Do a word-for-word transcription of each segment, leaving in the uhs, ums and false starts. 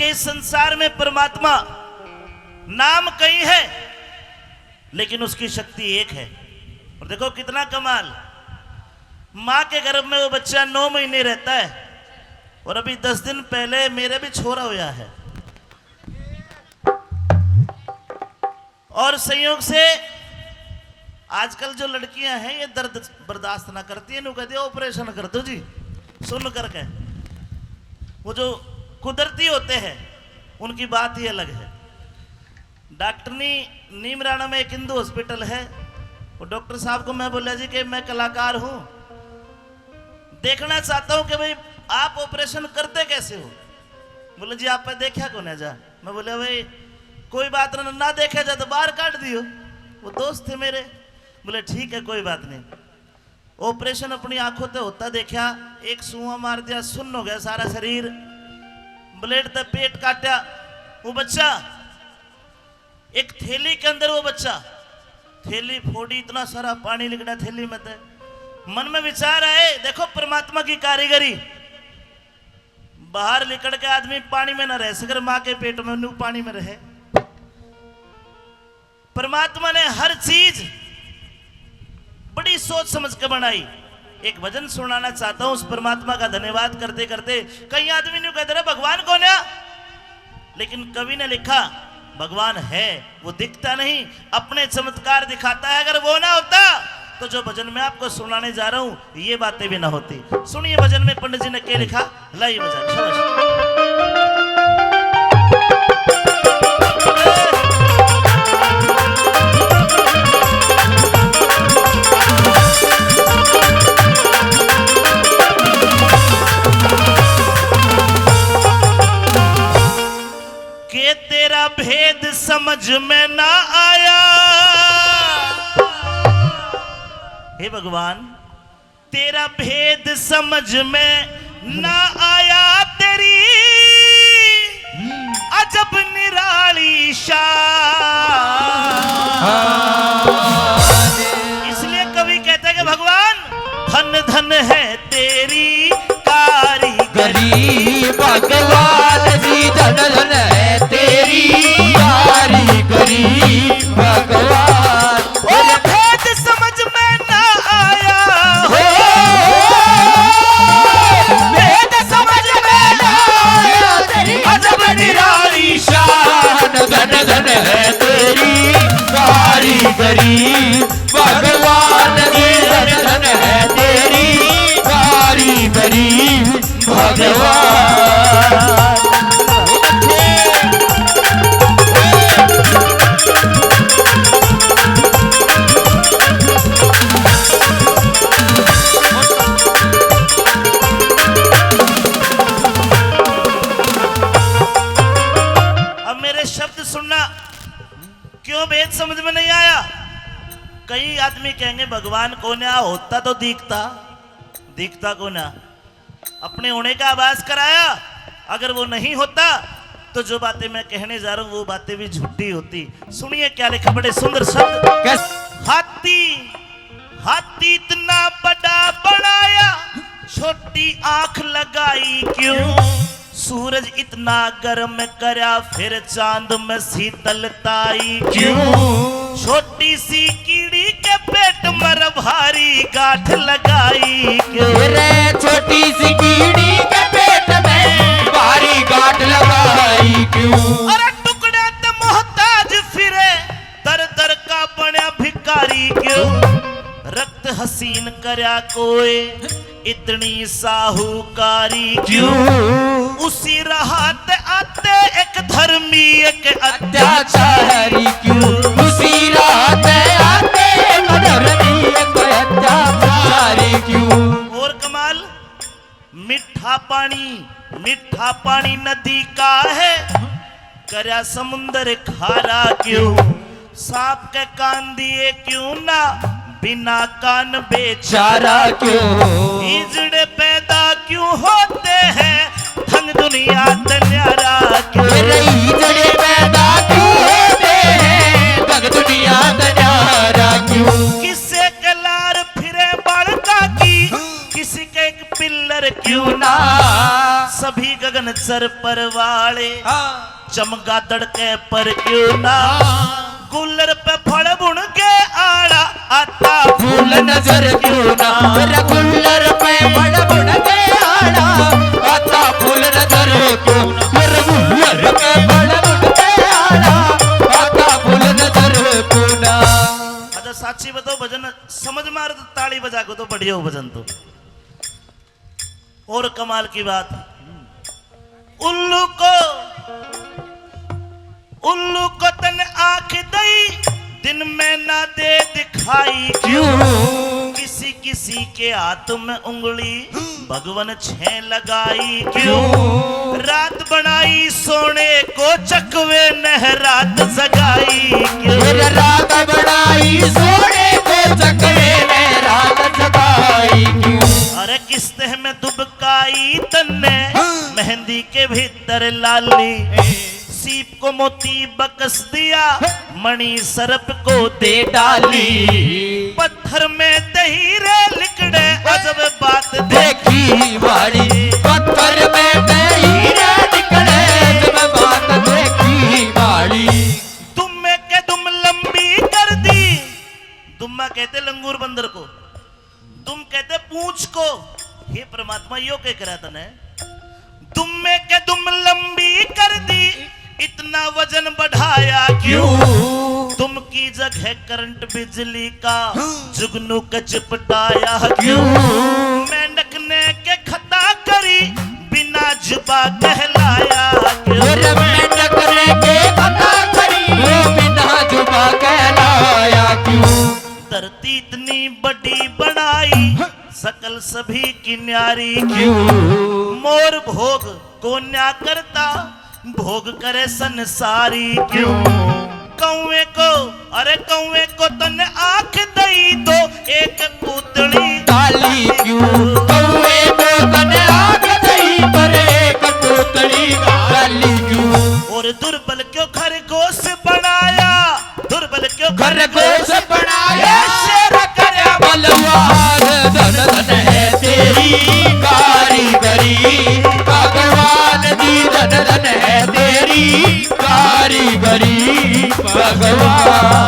कि इस संसार में परमात्मा नाम कई है, लेकिन उसकी शक्ति एक है। और देखो कितना कमाल, माँ के गर्भ में वो बच्चा नौ महीने रहता है, और अभी दस दिन पहले मेरे भी छोरा होया है। और संयोग से आजकल जो लड़कियां हैं, ये दर्द बर्दाश्त ना करती है, इन्हों कह दिया, "ऑपरेशन कर दो जी।" सुन करके वो जो कुदरती होते हैं, उनकी बात ही अलग है। डॉक्टरनी नीमराणा में एक हिंदू हॉस्पिटल है, वो डॉक्टर साहब को मैं बोला जी कि मैं कलाकार हूँ, देखना चाहता हूँ कि भाई आप ऑपरेशन करते कैसे हो। बोले, "जी आप पे देखा कौन है जा?" मैं बोले, "भाई कोई बात ना, ना देखा जा तो बाहर काट दियो।" वो दोस्त थे मेरे, बोले, "ठीक है, कोई बात नहीं।" ऑपरेशन अपनी आंखों ते होता देखा, एक सुआ मार दिया, सुन्न हो गया सारा शरीर, ब्लेड ते पेट काटा। वो बच्चा एक थैली के अंदर, वो बच्चा थैली फोड़ी, इतना सारा पानी लिकड़ा थैली में ते। मन में विचार आए, देखो परमात्मा की कारीगरी, बाहर लिकड़ के आदमी पानी में ना रह सके, माँ के पेट में नू पानी में रहे। परमात्मा ने हर चीज बड़ी सोच समझ के बनाई। एक भजन सुनाना चाहता हूं, उस परमात्मा का धन्यवाद करते करते। कई आदमी न्यू कहते रहे, "भगवान कौन है?" लेकिन कवि ने लिखा, "भगवान है, वो दिखता नहीं, अपने चमत्कार दिखाता है। अगर वो ना होता तो जो भजन मैं आपको सुनाने जा रहा हूं, ये बातें भी ना होती।" सुनिए भजन में पंडित जी ने क्या लिखा। लाइए बजा, शाबाश। के तेरा भेद समझ में ना आया, हे भगवान, तेरा भेद समझ में ना आया, तेरी अजब निराली शान। इसलिए कवि कहते हैं कि भगवान, धन धन है तेरी कारीगरी। गरीब भगवान जी, धन धन है तेरी कारीगरी भगवान। ओ भेद समझ में ना आया हो, भेद समझ में ना आया, तेरी अजब निराली शान। धन धन है तेरी कारीगरी भगवान की, धन धन है तेरी कारीगरी भगवान। अब मेरे शब्द सुनना, क्यों भेद समझ में नहीं आया? कई आदमी कहेंगे, "भगवान कोन्या, होता तो दिखता, दिखता कोन्या।" अपने होने का आभास कराया, अगर वो नहीं होता तो जो बातें मैं कहने जा रहा हूं, वो बातें भी झूठी होती। सुनिए क्या लिखा, बड़े सुंदर शब्द। कैस- हाथी, हाथी इतना बड़ा बनाया, छोटी आंख लगाई क्यों? सूरज इतना गर्म करया, फिर चांद में शीतलता आई क्यों? छोटी सी कीड़ी के पेट में भारी गांठ लगाई क्यों? रे छोटी सी कीड़ी के पेट में भारी गांठ लगाई क्यों? अरे टुकड़े ते मोहताज फिरे, दर दर का बण्या भिखारी क्यों? रक्त हसीन करया कोई, इतनी साहूकारी क्यों? क्यों? उसी राह ते आते एक धर्मी, एक अत्याचारी क्यों? उसी राह ते आते एक धर्मी, एक अत्याचारी क्यों? और कमाल, मीठा पानी, मीठा पानी नदी का है, करया समुंदर खारा क्यों? सांप के कान दिए क्यों ना, बिना कान बेचारा क्यों? ईजड़े पैदा क्यों होते हैं, ढंग दुनिया ते न्यारा क्यों? अरे ईजड़े पैदा क्यों होते हैं, ढंग दुनिया ते न्यारा क्यों? किसे के लार फिरे बालका की, किसी के एक पिल्लर क्यों ना, सब भी गगन सर पर वाले, हाँ। चमगादड़ के पर क्यों ना। हाँ। कूलर पे फल बुन के आला, आता फूल नजर क्यों ना। मेरा कूलर पे फल बुन के आला, आता फूल नजर क्यों ना। मेरा कूलर पे फल बुन के आला, आता फूल नजर क्यों ना। अच्छा, साची बताओ, भजन समझ में आ रहा तो ताली बजा के तो बढ़िया हो भजन तो। और कमाल की बात, उल्लू को, उल्लू को तन आंख दई, दिन में ना दे दिखाई क्यों? किसी किसी के हाथ में उंगली भगवन छे लगाई क्यों? क्यों? रात बनाई सोने को चकवे ने रात जगाई क्यों? मेरा रात बनाई सोने को चकवे ने रात जगाई क्यों? अरे किस्ते में दुबकाई तन्ने, हाँ। मेहंदी के भीतर लाली, सीप को मोती बकस दिया, मणि सर्प को दे डाली। पत्थर में ते हीरे लिकड़े, अजब बात देखी वाली। पत्थर में ते हीरे लिकड़े, अजब बात देखी वाली। दुम्मे के दुम लंबी कर दी। दुम्मा कहते लंगूर बंदर को, दुम कहते पूंछ को। हे परमात्मा, यो के करा तने? दुम्मे के दुम लंबी कर दी, इतना वजन बढ़ाया क्यों? क्यों? दुम की जगह करंट बिजली का, हाँ। जुगनू के चिपटाया क्यों? क्यों? मेंढक ने के खता करी, बिना जुबा कहलाया क्यों? मेरे मेंढक ने के खता करी, बिना जुबा कहलाया क्यों? धरती इतनी बड़ी बनाई, हाँ। सकल सभी की न्यारी क्यों? क्यों? मोर भोग को न्या करता, भोग करे संसारी क्यों? क्यों? कौए को, अरे कौए को तन आंख दई दो, एक पूतली काली क्यों? कौए को तन आंख दई पर एक पूतली काली क्यों? और दुर्बल क्यों खरगोश बनाया, दुर्बल क्यों खरगोश बनाया, शेर करया बलवान। धन धन है तेरी कारीगरी, भगवान दी धन धन है तेरी कारीगरी, भगवान।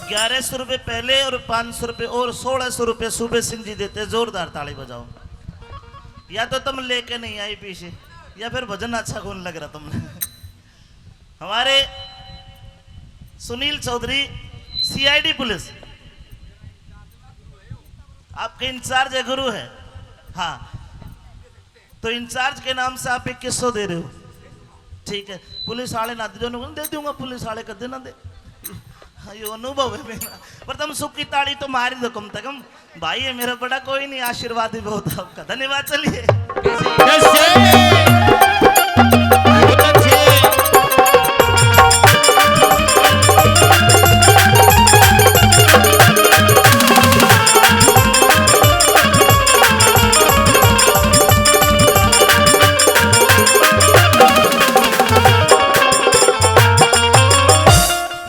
ग्यारह सौ रुपये पहले और पाँच सौ रुपये और सोलह सौ रुपये सूबे सिंह जी देते। जोरदार ताली बजाओ। या तो तुम लेके नहीं आई पीछे, या फिर भजन अच्छा कौन लग रहा तुमने। हमारे सुनील चौधरी, सीआईडी पुलिस, आपके इंचार्ज है, गुरु है। हाँ, तो इंचार्ज के नाम से आप इक्कीस सौ दे रहे हो, ठीक है। पुलिस वाले ना दे, जो दे दूंगा, पुलिस वाले कदे ना दे। हाँ, ये अनुभव है मेरा। पर तुम सुख की ताली तो मार ही दो कम से कम। भाई है मेरा बड़ा, कोई नहीं, आशीर्वाद ही बहुत है आपका। धन्यवाद। चलिए। कैसे? बहुत अच्छे।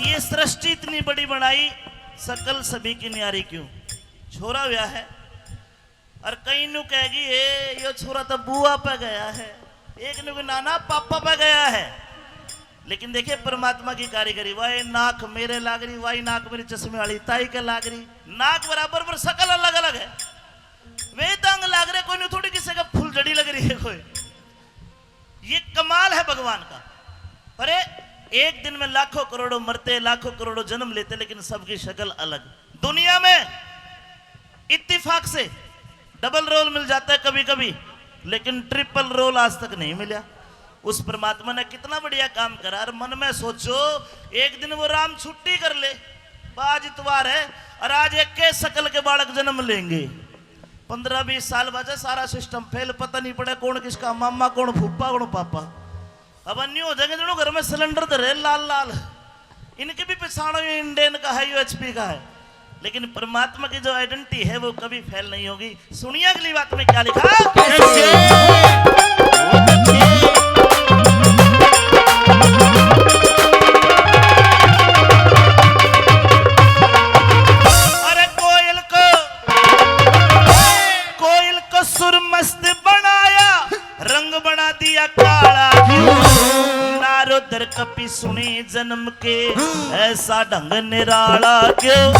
ये सृष्टि इतनी बड़ी बनाई, सकल सभी की न्यारी क्यों? छोरा व्या है, और कई नु कहेगी, "ए, यो छोरा तो बुआ पे गया है।" एक नु कहे, "ना, ना, पापा पे गया है।" लेकिन देखिए, परमात्मा की कारीगरी, वाई नाक मेरे लाग रही, वाई नाक मेरी चश्मे वाली ताई के लाग रही, नाक बराबर पर शकल अलग-अलग है। वे तंग लाग रहे, कोई नु थोड़ी किसी का फुलझड़ी लग रही है कोई। ये कमाल है भगवान का। अरे, एक दिन में लाखों करोड़ों मरते, लाखों करोड़ों जन्म लेते, लेकिन सबकी शक्ल अलग। दुनिया में इत्तेफाक से डबल रोल मिल जाता है कभी-कभी, लेकिन ट्रिपल रोल आज तक नहीं मिला। उस परमात्मा ने कितना बढ़िया काम करा। और मन में सोचो, एक दिन वो राम छुट्टी कर ले, आज इतवार है, और आज एक के शकल के बालक जन्म लेंगे। पन्द्रह बीस साल बाद सारा सिस्टम फेल, पता नहीं पड़ा कौन किसका मामा, कौन फूफा, कौन पापा। अब अन्य हो जाएंगे, जणु घर में सिलेंडर धरे लाल लाल। इनके भी पिछाणो, ये इंडेन का है, यूएचपी का है। लेकिन परमात्मा की जो आइडेंटिटी है, वो कभी फेल नहीं होगी। सुनिए अगली बात में क्या लिखा। कैसे? अरे कोयल को, कोयल को सुर मस्त बनाया, रंग बना दिया काला क्यों? नारद और कपि सुने जन्म के, ऐसा ढंग निराला क्यों?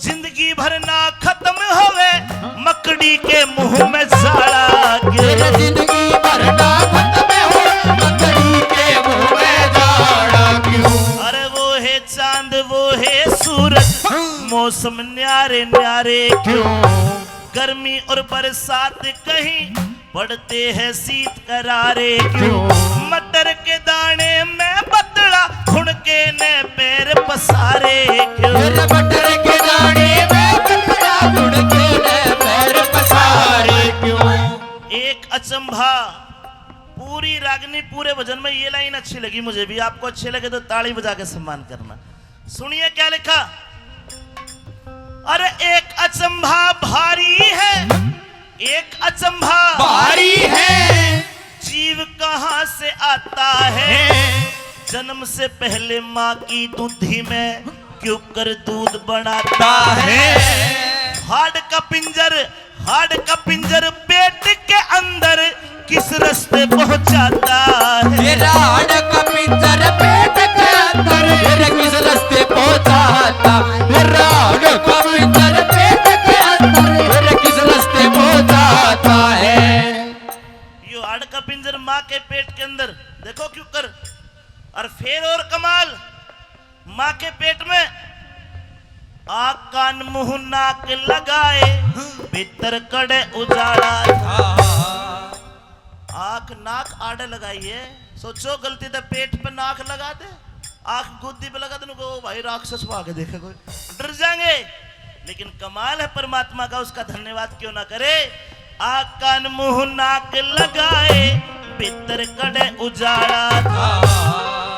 जिंदगी भर ना खत्म होवे, मकड़ी के मुंह में जाला क्यों? जिंदगी भर ना खत्म होवे, मकड़ी के मुंह में जाला क्यों? अरे वो है चांद, वो है सूरज, मौसम न्यारे न्यारे क्यों? गर्मी और बरसात कहीं पड़ते हैं शीत करारे क्यों? क्यों? मटर के दाने में बतड़ा, खुणके ने पैर पसारे क्यों? अरे मटर के दाने में बतड़ा, खुणके ने पैर पसारे क्यों? एक अचंभा, पूरी रागनी, पूरे भजन में ये लाइन अच्छी लगी मुझे भी। आपको अच्छे लगे तो ताली बजा के सम्मान करना। सुनिए क्या लिखा। अरे एक अचंभा भारी है, एक अचंभा भारी है। जीव कहाँ से आता है? है। जन्म से पहले माँ की दूधी में क्यों कर दूध बनाता है? है। हाड़ का पिंजर, हाड़ का पिंजर पेट के अंदर किस रास्ते पहुंचाता है? मेरा हाड़ का पिंजर पेट के अंदर मेरे किस रास्ते पहुंचाता? मेरा हाड़ का पिंजर पेट के अंदर मेरे किस रास्ते पहुंचाता है? यो हाड़ का पिंजर माँ के पेट के अंदर, देखो क्यों कर। और फिर और कमाल, माँ के पेट में आँख, कान, मुंह, नाक लगाए, भीतर कड़े उजाला। आँख, नाक आड़े लगाई है। सोचो, गलती तो पेट पे नाक लगा दे, आँख गुद्दी पे लगा दे, को भाई राक्षस को आगे देखे कोई, डर जाएंगे। लेकिन कमाल है परमात्मा का, उसका धन्यवाद क्यों ना करे। आँख, कान, मुंह, नाक लगाए, भीतर कड़े उजाला था।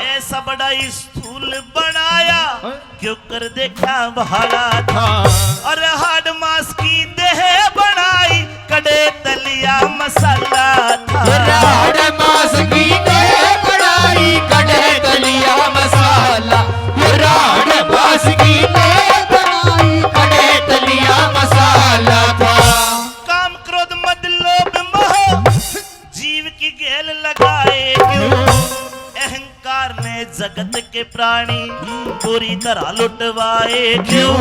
ऐसा बड़ा स्थूल बनाया, क्यों कर देखा भाला था। और हाड़ मांस की देह बनाई, कड़े तलिया मसाला था। हाड़ मांस की देह बनाई, कड़े तलिया मसाला। हाड़ मांस की देह बनाई, कड़े तलिया मसाला था। काम, क्रोध, मद, लोभ, मोह जीव की गेल लगाए क्यों? अहंकार ने जगत के प्राणी बुरी तरह लुटवाए क्यों?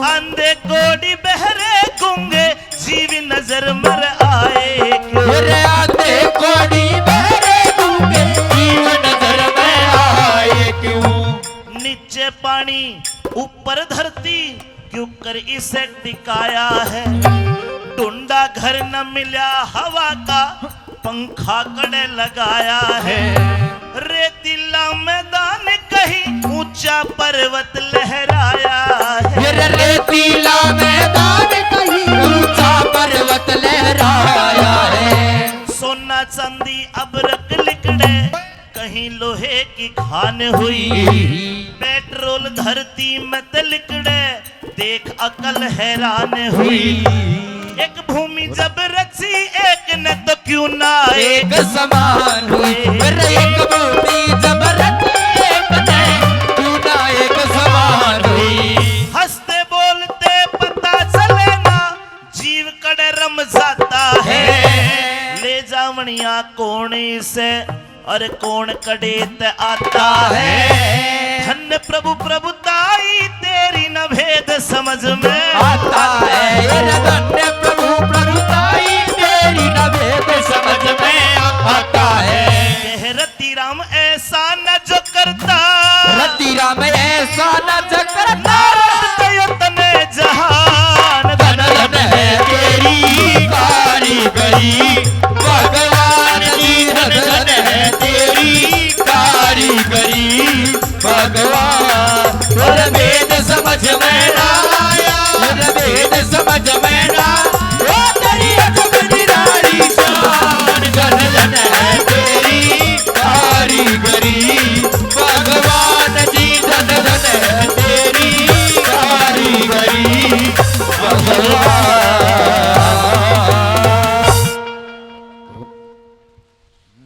अंधे, कोढ़ी, बहरे, गूंगे जीव नजर मर आए क्यों? अरे आंधे, कोढ़ी, बहरे, गूंगे जीव नजर में आए क्यों? नीचे पानी, ऊपर धरती, क्यों कर इसे टिकाया है? ढूंढा घर न मिला हवा का, पंखा कड़े लगाया है। रेतीला मैदान कहीं ऊंचा पर्वत लहराया है। ये रेतीला मैदान कहीं ऊंचा पर्वत लहराया है। सोना चांदी अबरक लिकड़े, कहीं लोहे की खान हुई। पेट्रोल धरती में ते लिकड़े, देख अकल हैरान हुई। एक भूमि जब रची एक ने, तो क्यों ना एक समान हुई। अरे एक भूमि जब रची एक ने, क्यों ना एक समान हुई। हंसते बोलते पता चले ना, जीव कड़े रम जाता है। ले जावणिया कौन इसे, और कौन कड़े ते आता है। धन्य प्रभु प्रभुताई तेरी न भेद समझ में आता है। अरे धन्य प्रभु प्रभुताई तेरी न भेद समझ में आता है। कह रति राम ऐसा न जो करता। रति राम ऐसा न जो करता। नारद दयो तने जहान। धन धन है तेरी कारीगरी।